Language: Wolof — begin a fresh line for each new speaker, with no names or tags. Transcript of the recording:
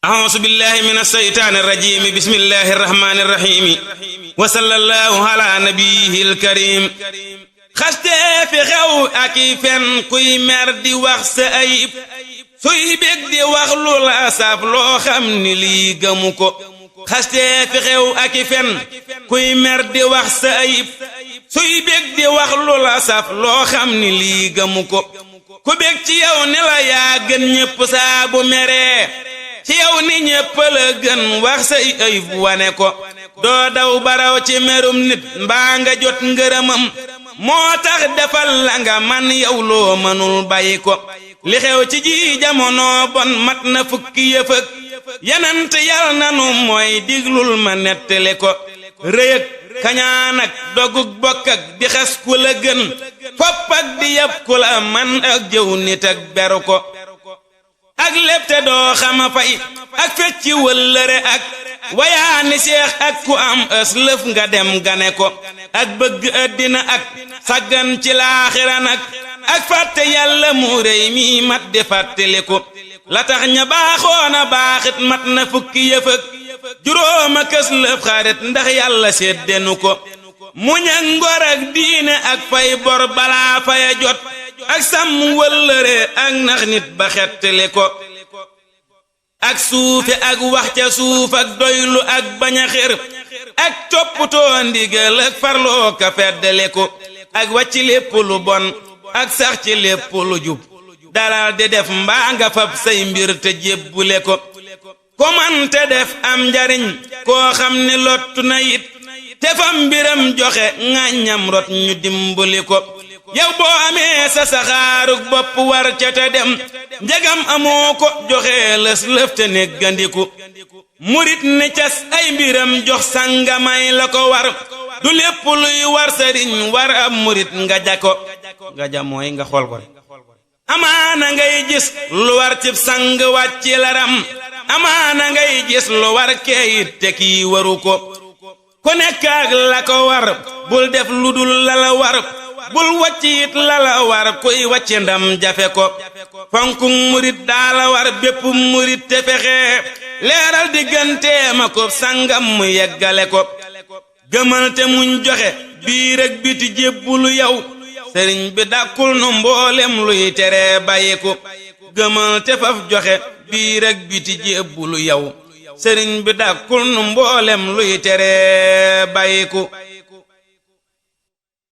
أعوذ بالله من الشيطان الرجيم بسم الله الرحمن الرحيم وصلى الله على نبيه الكريم xaste fi xew ak i fen kuy mer di wax sa ayib suy bég di wax lu la saf loo xam ni lii gëmu ko xaste fi xew ak i fen kuy mer di wax sa ayib suy bég di wax lu la saf loo xam ni lii gëmu ko ku bég ci yow ni la yaa gën ñépp saa bu meree ci yow ni ñépp la gën wax say ayib wane ko doo daw baraw ci merum nit mbaa nga jot ngërëmam moo tax defal la nga man yow loo mënul bàyyi ko li xew ci ji jamono bon mat na fukki yëfëg yanant yal nanu mooy diglul ma nettali ko rëyëg kañaan ak dogug bokk ak di xas ku la gën fopp ak di yab ku la man ak jëw nit ak beru ko ak lépp te doo xama fay ak fecci wëllëre ak wayaani seex ak ku am ës lëf nga dem gane ko ak bëgg àddina ak saggan ci laaxira nag ak fàtte yàlla mu rëy mi mat di fàttali ko la tax ña baaxoona baaxit mat na fukki yëfëg juróoma kës lëf xarit ndax yàlla seddenu ko muñ ak ngor ak diine ak fay bor balaa faya jot ak sàmm wëllëre ak nax nit ba xettali ko ak suufe ak wax ca suuf ak doylu ak bañ a xër ak toppatoo ndigal ak farloo ka feddale ko ak wàcc lépp lu bon ak sax ci lépp lu jub dalal di def mbaa nga fab say mbir te jébbule ko ko man te def am njariñ koo xam ne lottu na it te fam mbiram joxe ŋàññam rot ñu dimbali ko yow boo amee sa saxaarug bopp war ca te dem njegam amoo ko joxe lës lëf te neggandiku murit ne cas ay mbiram jox sangamay la ko war du lépp luy war sëriñ war ab murit nga ja ko nga ja mooy nga xool ko rek amaana ngay gis lu war cib sang wàcci laram amaana ngay gis lu war keeyit te kii waru ko ku nekk ak la ko war bul def lu dul la la war bul wàccit la la war kuy wàcc ndam jafe ko fonku murit daa la war bépp murit te fexe leeral digganteem ak sangam mu yeggale ko gëmal te muñ joxe biir ak biti jébbulu yow sëriñ bi dàkkul nu mboolem luy tere bàyyiku gëmal te faf joxe biir ak biti jébbulu yow sëriñ bi dàkkul nu mboolem luy tere bàyyiku